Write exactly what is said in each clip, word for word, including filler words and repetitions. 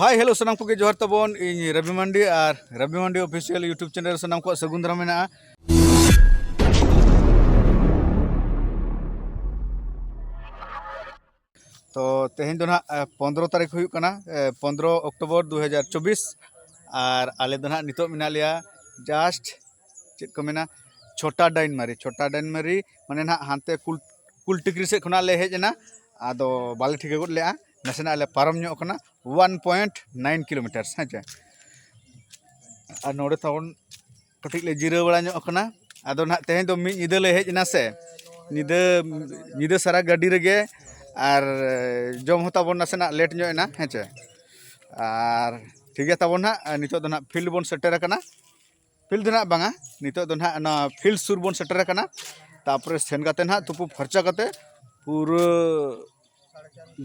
ᱦᱟᱭ, hello, ᱥᱟᱱᱟᱢ ᱠᱚᱜᱮ ᱡᱚᱦᱟᱨ ᱛᱟᱵᱚᱱ᱾ ᱤᱧ ᱨᱚᱵᱤ ᱢᱟᱱᱰᱤ ᱟᱨ ᱨᱚᱵᱤ ᱢᱟᱱᱰᱤ ᱚᱯᱷᱤᱥᱤᱭᱟᱞ YouTube ᱪᱮᱱᱮᱞ ᱨᱮ ᱥᱟᱱᱟᱢ ᱠᱚᱣᱟᱜ ᱥᱟᱹᱜᱩᱱ ᱫᱟᱨᱟᱢ ᱢᱮᱱᱟᱜᱼᱟ᱾ ᱛᱚ ᱛᱮᱦᱮᱧ ᱫᱚ ᱱᱟᱦᱟᱜ ᱯᱚᱱᱫᱽᱨᱚ ᱛᱟᱹᱨᱤᱠᱷ ᱦᱩᱭᱩᱜ ᱠᱟᱱᱟ, ᱯᱚᱱᱫᱽᱨᱚ ᱚᱠᱴᱳᱵᱚᱨ ᱫᱩ ᱦᱟᱡᱟᱨ ᱪᱚᱵᱵᱤᱥ᱾ ᱟᱨ ᱟᱞᱮ ᱫᱚ ᱱᱟᱦᱟᱜ ᱱᱤᱛᱚᱜ ᱢᱮᱱᱟᱜ ᱞᱮᱭᱟ ᱡᱟᱥᱴ, ᱪᱮᱫ ᱠᱚ ᱢᱮᱱᱟ, ᱪᱷᱳᱴᱟ ᱰᱟᱭᱤᱱᱢᱟᱨᱤ᱾ ᱪᱷᱳᱴᱟ ᱰᱟᱭᱤᱱᱢᱟᱨᱤ ᱢᱟᱱᱮ ᱱᱟᱦᱟᱜ ᱦᱟᱱᱛᱮ ᱠᱩᱞ ᱠᱩᱞᱴᱤᱠᱨᱤ ᱥᱮᱫ ᱠᱷᱚᱱᱟᱜ ᱞᱮ ᱦᱮᱡ ᱮᱱᱟ᱾ ᱟᱫᱚ ᱵᱟᱞᱮ ᱴᱷᱤᱠᱟᱹ ᱜᱚᱫ ᱞᱮᱜᱼᱟ, ᱱᱟᱥᱮᱱᱟᱜ ᱞᱮ ᱯᱟᱨᱚᱢ ᱧᱚᱜ ᱠᱟᱱᱟ, ᱚᱣᱟᱱ ᱯᱚᱭᱮᱱᱴ ᱱᱟᱭᱤᱱ ᱠᱤᱞᱳᱢᱤᱴᱟᱨᱥ, ᱦᱮᱸ ᱪᱮ᱾ ᱟᱨ ᱱᱚᱰᱮ ᱛᱟᱵᱚᱱ ᱠᱟᱹᱴᱤᱡ ᱞᱮ ᱡᱤᱨᱟᱹᱣ ᱵᱟᱲᱟ ᱧᱚᱜ ᱠᱟᱱᱟ᱾ ᱟᱫᱚ ᱱᱟᱦᱟᱜ ᱛᱮᱦᱮᱧ ᱫᱚ ᱢᱤᱫ ᱧᱤᱫᱟᱹ ᱞᱮ ᱦᱮᱡ ᱮᱱᱟ ᱥᱮ, ᱧᱤᱫᱟᱹ, ᱧᱤᱫᱟᱹ ᱥᱟᱨᱟ ᱜᱟᱹᱰᱤ ᱨᱮᱜᱮ᱾ ᱟᱨ ᱡᱚᱢ ᱦᱚᱸ ᱛᱟᱵᱚᱱ ᱱᱟᱥᱮᱱᱟᱜ ᱞᱮᱴ ᱧᱚᱜ ᱮᱱᱟ, ᱦᱮᱸ ᱪᱮ᱾ ᱟᱨ ᱴᱷᱤᱠ ᱜᱮᱭᱟ ᱛᱟᱵᱚᱱ ᱱᱟᱦᱟᱜ, ᱱᱤᱛᱚᱜ ᱫᱚ ᱱᱟᱦᱟᱜ ᱯᱷᱤᱞᱰ ᱵᱚᱱ ᱥᱮᱴᱮᱨ ᱟᱠᱟᱱᱟ᱾ ᱯᱷᱤᱞᱰ ᱫᱚ ᱱᱟᱦᱟᱜ ᱵᱟᱝᱟ, ᱱᱤᱛᱚᱜ ᱫᱚ ᱱᱟᱦᱟᱜ ᱚᱱᱟ ᱯᱷᱤᱞᱰ ᱥᱩᱨ ᱵᱚᱱ ᱥᱮᱴᱮᱨ ᱟᱠᱟᱱᱟ᱾ ᱛᱟᱨᱯᱚᱨᱮ ᱥᱮᱱ ᱠᱟᱛᱮ ᱱᱟᱦᱟᱜ ᱛᱩᱯᱩ ᱯᱷᱟᱨᱪᱟ ᱠᱟᱛᱮ ᱯᱩᱨᱟᱹ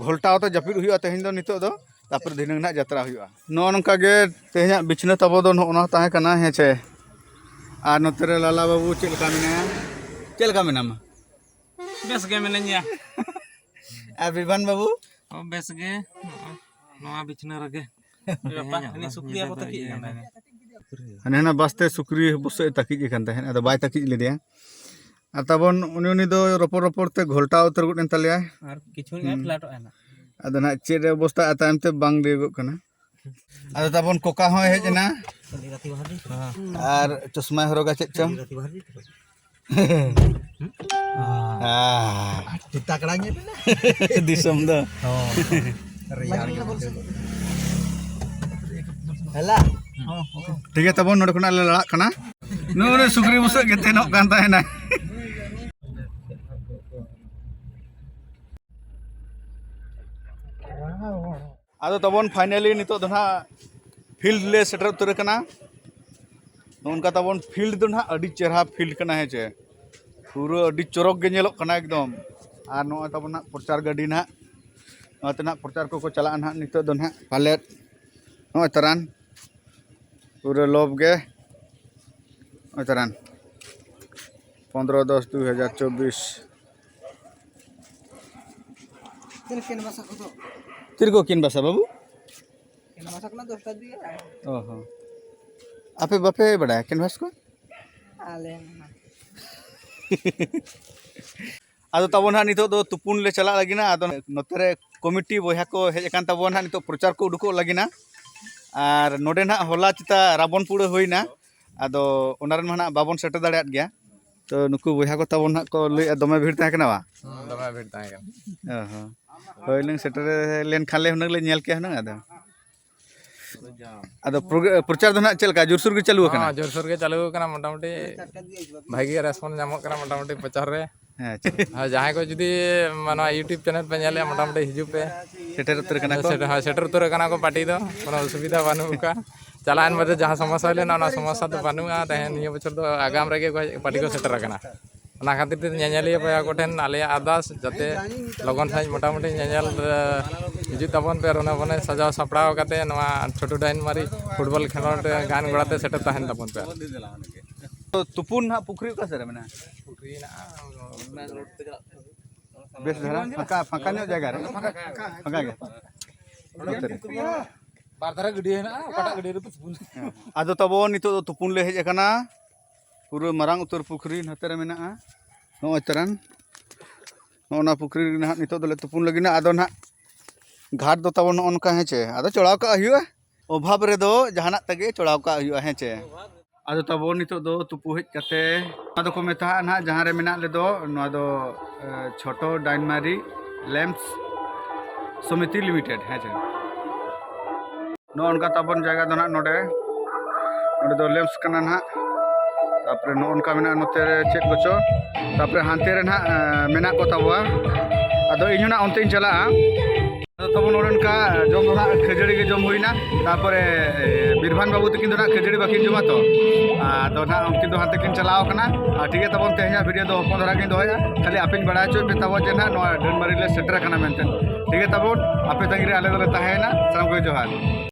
ᱜᱷᱚᱞᱴᱟᱣ ᱛᱮ ᱡᱟᱹᱯᱤᱫ ᱦᱩᱭᱩᱜᱼᱟ ᱛᱮᱦᱮᱧ ᱫᱚ, ᱱᱤᱛᱚᱜ ᱫᱚ᱾ ᱛᱟᱨᱯᱚᱨᱮ ᱫᱷᱤᱱᱟᱹᱝ ᱱᱟᱦᱟᱜ ᱡᱟᱛᱨᱟ ᱦᱩᱭᱩᱜᱼᱟ᱾ ᱱᱚᱜᱼᱚ ᱱᱚᱝᱠᱟ ᱜᱮ ᱛᱮᱦᱮᱧᱟᱜ ᱵᱤᱪᱷᱱᱟᱹ ᱛᱟᱵᱚ ᱫᱚ ᱱᱚᱜᱼᱚ ᱱᱚᱣᱟ ᱛᱟᱦᱮᱸ ᱠᱟᱱᱟ, ᱦᱮᱸ ᱪᱮ᱾ ᱟᱨ ᱱᱚᱛᱮ ᱨᱮ ᱞᱟᱞᱟ ᱵᱟᱹᱵᱩ ᱪᱮᱫ ᱞᱮᱠᱟ ᱢᱮᱱᱟᱭᱟ? ᱪᱮᱫ ᱞᱮᱠᱟ ᱢᱮᱱᱟᱢᱟ? ᱵᱮᱥ ᱜᱮ ᱢᱤᱱᱟᱹᱧᱟ᱾ ᱟᱨ ᱵᱤᱵᱷᱟᱱ ᱵᱟᱹᱵᱩ? ᱚ, ᱵᱮᱥ ᱜᱮ᱾ ᱱᱚᱣᱟ ᱵᱤᱪᱷᱱᱟᱹ ᱨᱮᱜᱮ᱾ ᱵᱟᱯᱟ, ᱩᱱᱤ ᱥᱩᱠᱨᱤ ᱟᱵᱚ ᱛᱟᱹᱠᱤᱡ ᱠᱟᱱᱟ᱾ ᱦᱟᱱᱮ ᱦᱟᱱᱟ ᱵᱟᱥᱛᱮ ᱥᱩᱠᱨᱤ ᱵᱚᱥᱚᱜ ᱮ ᱛᱟᱹᱠᱤᱡ ᱟᱠᱟᱱ ᱛᱟᱦᱮᱸᱫ, ᱟᱫᱚ ᱵᱟᱭ ᱛᱟᱹᱠᱤᱡ ᱞᱮᱫᱮᱭᱟ᱾ ᱟᱨ ᱛᱟᱵᱚᱱ ᱩᱱᱤ, ᱩᱱᱤ ᱫᱚ ᱨᱚᱯᱚᱲ ᱨᱚᱯᱚᱲ ᱛᱮ ᱜᱷᱚᱞᱴᱟᱣ ᱩᱛᱟᱹᱨ ᱜᱚᱫ ᱮᱱ ᱛᱟᱞᱮᱭᱟᱭ᱾ ᱟᱨ ᱠᱤᱪᱷᱩ ᱧᱚᱜ ᱦᱩᱸ᱾ ᱯᱷᱞᱟᱴᱚᱜᱼᱟ ᱱᱟᱜ᱾ ᱟᱫᱚ ᱱᱟᱜ ᱪᱮᱫ ᱨᱮ ᱚᱵᱚᱥᱛᱟ ᱛᱟᱭᱚᱢ ᱛᱮ ᱵᱟᱝ ᱞᱟᱹᱭᱚᱜᱚᱜ ᱠᱟᱱᱟ᱾ ᱟᱫᱚ ᱛᱟᱵᱚᱱ ᱠᱚᱠᱟ ᱦᱚᱸᱭ ᱦᱮᱡ ᱮᱱᱟ᱾ ᱟᱨ ᱪᱚᱥᱢᱟᱭ ᱦᱚᱨᱚᱜᱟ ᱪᱮᱫ ᱪᱚᱝ᱾ ᱟᱹᱰᱤ ᱛᱟᱠᱲᱟ ᱧᱮᱞ ᱮᱱᱟ᱾ ᱫᱤᱥᱚᱢ ᱫᱚ᱾ ᱦᱚᱸ᱾ ᱨᱮᱭᱟᱲ ᱜᱮ ᱵᱩᱡᱷᱟᱹᱣ ᱠᱚᱜᱼᱟ᱾ ᱦᱮᱞᱟ᱾ ᱴᱷᱤᱠ ᱜᱮᱭᱟ, ᱛᱟᱵᱚᱱ ᱱᱚᱰᱮ ᱠᱷᱚᱱᱟᱜ ᱞᱮ ᱞᱟᱲᱟᱜ ᱠᱟᱱᱟ᱾ ᱱᱩᱭ ᱥᱩᱠᱨᱤ ᱵᱩᱥᱟᱹᱜ ᱜᱮ ᱛᱮᱱᱚᱜ ᱠᱟᱱ ᱛᱟᱦᱮᱱᱟ᱾ ᱟᱫᱚ ᱛᱟᱵᱚᱱ finally ᱱᱤᱛᱚᱜ ᱫᱚ ᱱᱟᱦᱟᱜ ᱯᱷᱤᱞᱰ ᱞᱮ ᱥᱮᱴᱮᱨ ᱩᱛᱟᱹᱨ ᱟᱠᱟᱱᱟ᱾ ᱱᱚᱜᱼᱚ ᱱᱚᱝᱠᱟ ᱛᱟᱵᱚᱱ ᱯᱷᱤᱞᱰ ᱫᱚ ᱱᱟᱦᱟᱜ ᱟᱹᱰᱤ ᱪᱮᱦᱨᱟ ᱯᱷᱤᱞᱰ ᱠᱟᱱᱟ, ᱦᱮᱸ ᱪᱮ᱾ ᱯᱩᱨᱟᱹ ᱟᱹᱰᱤ ᱪᱚᱨᱚᱠ ᱜᱮ ᱧᱮᱞᱚᱜ ᱠᱟᱱᱟ ᱮᱠᱫᱚᱢ᱾ ᱟᱨ ᱱᱚᱜᱼᱚᱭ ᱛᱟᱵᱚᱱ ᱱᱟᱦᱟᱜ ᱯᱨᱚᱪᱟᱨ ᱜᱟᱹᱰᱤ ᱱᱟᱦᱟᱜ, ᱱᱚᱛᱮ ᱱᱟᱦᱟᱜ ᱯᱨᱚᱪᱟᱨ ᱠᱚᱠᱚ ᱪᱟᱞᱟᱜᱼᱟ ᱱᱟᱦᱟᱜ ᱱᱤᱛᱚᱜ ᱫᱚ ᱱᱟᱦᱟᱜ ᱯᱟᱞᱮᱫ᱾ ᱱᱚᱜᱼᱚᱭ ᱛᱟᱨᱟᱱ ᱯᱩᱨᱟᱹ ᱞᱚᱵ ᱜᱮ᱾ ᱱᱚᱜᱼᱚᱭ ᱛᱟᱨᱟᱱ ᱯᱚᱱᱫᱽᱨᱚ ᱫᱚᱥ ᱫᱩ ᱦᱟᱡᱟᱨ ᱪᱚᱵᱵᱤᱥ᱾ ᱛᱤᱱᱟᱹᱜ ᱠᱤᱱ ᱵᱟᱥᱟ ᱠᱚᱫᱚ? ᱛᱤᱨᱠᱚ ᱠᱤᱱ ᱵᱟᱥᱟ ᱵᱟᱹᱵᱩ? ᱚ ᱦᱚᱸ᱾ ᱟᱯᱮ ᱵᱟᱯᱮ ᱵᱟᱲᱟᱭᱟ ᱠᱮᱱᱵᱷᱟᱥ ᱠᱚ? ᱟᱞᱮ ᱢᱟ᱾ ᱟᱫᱚ ᱛᱟᱵᱚᱱ ᱦᱟᱸᱜ ᱱᱤᱛᱚᱜ ᱫᱚ ᱛᱩᱯᱩᱱ ᱞᱮ ᱪᱟᱞᱟᱜ ᱞᱟᱹᱜᱤᱫ ᱱᱟ᱾ ᱟᱫᱚ ᱱᱚᱛᱮ ᱨᱮ ᱠᱚᱢᱤᱴᱤ ᱵᱚᱭᱦᱟ ᱠᱚ ᱦᱮᱡ ᱟᱠᱟᱱ ᱛᱟᱵᱚᱱ ᱦᱟᱸᱜ, ᱱᱤᱛᱚᱜ ᱯᱨᱚᱪᱟᱨ ᱠᱚ ᱩᱰᱩᱠᱚᱜ ᱞᱟᱹᱜᱤᱫ ᱱᱟ᱾ ᱟᱨ ᱱᱚᱰᱮ ᱱᱟᱦᱟᱜ ᱦᱚᱞᱟ ᱪᱮᱛᱟ ᱨᱟᱵᱚᱱ ᱯᱩᱲᱟᱹ ᱦᱩᱭᱱᱟ, ᱟᱫᱚ ᱚᱱᱟ ᱨᱮᱱ ᱢᱟ ᱱᱟᱦᱟᱜ ᱵᱟᱵᱚᱱ ᱥᱮᱴᱮᱨ ᱫᱟᱲᱮᱭᱟᱫ ᱜᱮᱭᱟ᱾ ᱛᱚ ᱱᱩᱠᱩ ᱵᱚᱭᱦᱟ ᱠᱚ ᱛᱟᱵᱚᱱ ᱱᱟᱦᱟᱜ ᱠᱚ ᱞᱟᱹᱭᱮᱫᱼᱟ ᱫᱚᱢᱮ ᱵᱷᱤᱲ ᱛᱟᱦᱮᱸ ᱠᱟᱱᱟ ᱵᱟ? ᱦᱩᱸ, ᱫᱚᱢᱮ ᱵᱷᱤᱲ ᱛᱟᱦᱮᱸ ᱠᱟᱱᱟ᱾ ᱚ ᱦᱚᱸ᱾ ᱦᱳᱭ ᱞᱮᱱ ᱥᱮᱴᱮᱨ ᱞᱮᱱᱠᱷᱟᱱ ᱞᱮ ᱦᱩᱱᱟᱹᱝ ᱞᱮ ᱧᱮᱞ ᱠᱮᱭᱟ ᱦᱩᱱᱟᱹᱝ ᱟᱫᱚ᱾ ᱟᱫᱚ ᱯᱨᱚᱜ-, ᱯᱨᱚᱪᱟᱨ ᱫᱚ ᱱᱟᱦᱟᱜ ᱪᱮᱫ ᱞᱮᱠᱟ ᱡᱳᱨᱥᱳᱨ ᱜᱮ ᱪᱟᱹᱞᱩ ᱟᱠᱟᱱᱟ? ᱦᱚᱸ, ᱡᱳᱨᱥᱳᱨ ᱜᱮ ᱪᱟᱹᱞᱩ ᱟᱠᱟᱱᱟ ᱢᱚᱴᱟᱢᱩᱴᱤ᱾ ᱵᱷᱟᱜᱮ ᱨᱮᱥᱯᱚᱱᱥ ᱧᱟᱢᱚᱜ ᱠᱟᱱᱟ ᱢᱚᱴᱟᱢᱩᱴᱤ ᱯᱨᱚᱪᱟᱨ ᱨᱮ᱾ ᱦᱮᱸ, ᱟᱪᱪᱷᱟ᱾ ᱦᱳᱭ, ᱡᱟᱦᱟᱸᱭ ᱠᱚ ᱡᱩᱫᱤ ᱱᱚᱣᱟ YouTube ᱪᱮᱱᱮᱞ ᱯᱮ ᱧᱮᱞᱮᱫᱼᱟ, ᱢᱚᱴᱟᱢᱩᱴᱤ ᱦᱤᱡᱩᱜ ᱯᱮ᱾ ᱥᱮᱴᱮᱨ ᱩᱛᱟᱹᱨ ᱠᱟᱱᱟ ᱠᱚ᱾ ᱥᱮᱴᱮᱨ, ᱦᱳᱭ, ᱥᱮᱴᱮᱨ ᱩᱛᱟᱹᱨ ᱠᱟᱱᱟ ᱠᱚ ᱯᱟᱨᱴᱤ ᱫᱚ, ᱠᱳᱱᱳ ᱚᱥᱩᱵᱤᱫᱷᱟ ᱵᱟᱹᱱᱩᱜ ᱟᱠᱟᱫ᱾ ᱪᱟᱞᱟᱣᱮᱱ ᱵᱚᱪᱷᱚᱨ ᱡᱟᱦᱟᱸ ᱥᱚᱢᱚᱥᱥᱟ ᱦᱩᱭ ᱞᱮᱱᱟ, ᱚᱱᱟ ᱥᱚᱢᱚᱥᱥᱟ ᱫᱚ ᱵᱟᱹᱱᱩᱜᱼᱟ᱾ ᱛᱮᱦᱮᱧ ᱱᱤᱭᱟᱹ ᱵᱚᱪᱷᱚᱨ ᱫᱚ ᱟᱜᱟᱢ ᱨᱮᱜᱮ ᱯᱟᱨᱴᱤ ᱠᱚ ᱥᱮᱴᱮᱨ ᱟᱠᱟᱱᱟ᱾ ᱚᱱᱟ ᱠᱷᱟᱹᱛᱤᱨ ᱛᱮ ᱧᱮᱧᱮᱞᱤᱭᱟᱹ ᱵᱚᱭᱦᱟ ᱠᱚᱴᱷᱮᱱ ᱟᱞᱮᱭᱟᱜ ᱟᱨᱫᱟᱥ ᱡᱟᱛᱮ ᱞᱚᱜᱚᱱ ᱥᱟᱺᱦᱤᱡ ᱢᱚᱴᱟᱢᱩᱴᱤ ᱧᱮᱧᱮᱞ, ᱮ, ᱦᱤᱡᱩᱜ ᱛᱟᱵᱚᱱ ᱯᱮ᱾ ᱟᱨ ᱚᱱᱟ ᱵᱚᱱᱮ ᱥᱟᱡᱟᱣ ᱥᱟᱯᱲᱟᱣ ᱠᱟᱛᱮ ᱱᱚᱣᱟ ᱪᱷᱳᱴᱩ ᱰᱟᱭᱱᱢᱟᱨᱤ ᱯᱷᱩᱴᱵᱚᱞ ᱠᱷᱮᱞᱳᱰ ᱜᱟᱱ ᱜᱚᱲᱟᱛᱮ ᱥᱮᱴᱮᱨ ᱛᱟᱦᱮᱱ ᱛᱟᱵᱚᱱ ᱯᱮ᱾ ᱛᱚ, ᱛᱩᱯᱩᱱ ᱱᱟᱦᱟᱜ ᱯᱩᱠᱷᱨᱤ ᱚᱠᱟ ᱥᱮᱫ ᱨᱮ ᱢᱮᱱᱟᱜᱼᱟ? ᱯᱩᱠᱷᱨᱤ ᱦᱮᱱᱟᱜᱼᱟ᱾ ᱵᱮᱥ ᱫᱷᱟᱨᱟ ᱯᱷᱟᱸᱠᱟ, ᱯᱷᱟᱸᱠᱟ ᱧᱚᱜ ᱡᱟᱭᱜᱟ ᱨᱮ᱾ ᱯᱷᱟᱸᱠᱟ ᱜᱮ᱾ ᱵᱟᱨ ᱫᱷᱟᱨᱮ ᱜᱟᱹᱰᱭᱟᱹ ᱦᱮᱱᱟᱜᱼᱟ, ᱚᱠᱟᱴᱟᱜ ᱜᱟᱹᱰᱭᱟᱹ ᱨᱮᱯᱮ ᱛᱩᱯᱩᱱᱟ? ᱦᱮᱸ᱾ ᱟᱫᱚ ᱛᱟᱵᱚᱱ ᱱᱤᱛᱚᱜ ᱫᱚ ᱛᱩᱯᱩᱱ ᱞᱮ ᱦᱮᱡ ᱟᱠᱟᱱᱟ᱾ ᱯᱩᱨᱟᱹ ᱢᱟᱨᱟᱝ ᱩᱛᱟᱹᱨ ᱯᱩᱠᱷᱨᱤ ᱱᱚᱛᱮ ᱨᱮ ᱢᱮᱱᱟᱜᱼᱟ᱾ ᱱᱚᱜᱼᱚᱭ ᱛᱟᱨᱟᱱ᱾ ᱱᱚᱜᱼᱚ ᱱᱟ ᱯᱩᱠᱷᱨᱤ ᱨᱮ ᱱᱟᱦᱟᱜ ᱱᱤᱛᱚᱜ ᱫᱚᱞᱮ ᱛᱩᱯᱩᱱ ᱞᱟᱹᱜᱤᱫ ᱱᱟ᱾ ᱟᱫᱚ ᱱᱟᱦᱟᱜ ᱜᱷᱟᱴ ᱫᱚ ᱛᱟᱵᱚᱱ ᱱᱚᱜᱼᱚ ᱱᱚᱝᱠᱟ, ᱦᱮᱸ ᱪᱮ? ᱟᱫᱚ ᱪᱚᱲᱟᱣ ᱠᱟᱜ ᱦᱩᱭᱩᱜᱼᱟ᱾ ᱚᱵᱷᱟᱵᱽ ᱨᱮᱫᱚ ᱡᱟᱦᱟᱱᱟᱜ ᱛᱮᱜᱮ ᱪᱚᱲᱟᱣ ᱠᱟᱜ ᱦᱩᱭᱩᱜᱼᱟ, ᱦᱮᱸ ᱪᱮ? ᱟᱫᱚ ᱛᱟᱵᱚᱱ ᱱᱤᱛᱚᱜ ᱫᱚ ᱛᱩᱯᱩ ᱦᱮᱡ ᱠᱟᱛᱮ, ᱱᱚᱣᱟ ᱫᱚᱠᱚ ᱢᱮᱛᱟᱜᱼᱟ ᱱᱟᱦᱟᱜ, ᱡᱟᱦᱟᱸ ᱨᱮ ᱢᱮᱱᱟᱜ ᱞᱮᱫᱚ, ᱱᱚᱣᱟ ᱫᱚ, ᱮ, ᱪᱷᱳᱴᱳ ᱰᱟᱭᱱᱢᱟᱨᱤ ᱞᱮᱢᱯᱥ ᱥᱚᱢᱤᱛᱤ ᱞᱤᱢᱤᱴᱮᱰ, ᱦᱮᱸ ᱪᱮ? ᱱᱚᱜᱼᱚ ᱱᱚᱝᱠᱟ ᱛᱟᱵᱚᱱ ᱡᱟᱭᱜᱟ ᱫᱚ ᱱᱟᱦᱟᱜ ᱱᱚᱰᱮ, ᱱᱚᱰᱮ ᱫᱚ ᱞᱮᱢᱯᱥ ᱠᱟᱱᱟ ᱱᱟᱦᱟᱜ᱾ ᱛᱟᱯᱚᱨᱮ ᱱᱚᱜᱼᱚ ᱱᱚᱝᱠᱟ ᱢᱮᱱᱟᱜᱼᱟ ᱱᱚᱛᱮ ᱨᱮ ᱪᱮᱫ ᱠᱚᱪᱚ, ᱛᱟᱯᱚᱨᱮ ᱦᱟᱱᱛᱮ ᱨᱮ ᱱᱟᱦᱟᱜ, ᱮ, ᱢᱮᱱᱟᱜ ᱠᱚ ᱛᱟᱵᱚᱣᱟ᱾ ᱟᱫᱚ ᱤᱧ ᱦᱚᱸ ᱱᱟᱦᱟᱜ ᱚᱱᱛᱮᱧ ᱪᱟᱞᱟᱜᱼᱟ᱾ ᱟᱫᱚ ᱛᱟᱵᱚᱱ ᱱᱚᱰᱮ ᱱᱚᱝᱠᱟ ᱡᱚᱢ ᱫᱚ ᱱᱟᱦᱟᱜ ᱠᱷᱟᱹᱡᱟᱹᱲᱤ ᱜᱮ ᱡᱚᱢ ᱦᱩᱭᱱᱟ᱾ ᱛᱟᱯᱚᱨᱮ, ᱮ, ᱵᱤᱨᱵᱷᱟᱱ ᱵᱟᱹᱵᱩ ᱛᱟᱹᱠᱤᱱ ᱫᱚ ᱱᱟᱦᱟᱜ ᱠᱷᱟᱹᱡᱟᱹᱲᱤ ᱵᱟᱹᱠᱤᱱ ᱡᱚᱢᱟ ᱛᱚ᱾ ᱟᱫᱚ ᱱᱟᱦᱟᱜ ᱩᱱᱠᱤᱱ ᱫᱚ ᱦᱟᱱᱛᱮ ᱠᱤᱱ ᱪᱟᱞᱟᱣ ᱠᱟᱱᱟ᱾ ᱟᱨ ᱴᱷᱤᱠ ᱜᱮᱭᱟ ᱛᱟᱵᱚᱱ, ᱛᱮᱦᱮᱧᱟᱜ ᱵᱷᱤᱰᱤᱭᱳ ᱫᱚ ᱦᱚᱯᱚᱱ ᱫᱷᱟᱨᱟ ᱜᱤᱧ ᱫᱚᱦᱚᱭᱟ᱾ ᱠᱷᱟᱹᱞᱤ ᱟᱯᱮᱧ ᱵᱟᱲᱟᱭ ᱦᱚᱪᱚᱭᱮᱫ ᱯᱮ ᱛᱟᱵᱚᱱ ᱡᱮ ᱱᱟᱦᱟᱜ ᱱᱚᱣᱟ ᱰᱟᱹᱱᱢᱟᱨᱤ ᱞᱮ ᱥᱮᱴᱮᱨ ᱟᱠᱟᱱᱟ ᱢᱮᱱᱛᱮ᱾ ᱴᱷᱤᱠ ᱜᱮᱭᱟ ᱛᱟᱵᱚᱱ, ᱟᱯᱮ ᱛᱟᱺᱜᱤ ᱨᱮ ᱟᱞᱮ ᱫᱚᱞᱮ ᱛᱟᱦᱮᱸᱭᱮᱱᱟ᱾ ᱥᱟᱱᱟᱢ ᱠᱚᱜᱮ ᱡᱚᱦᱟᱨ᱾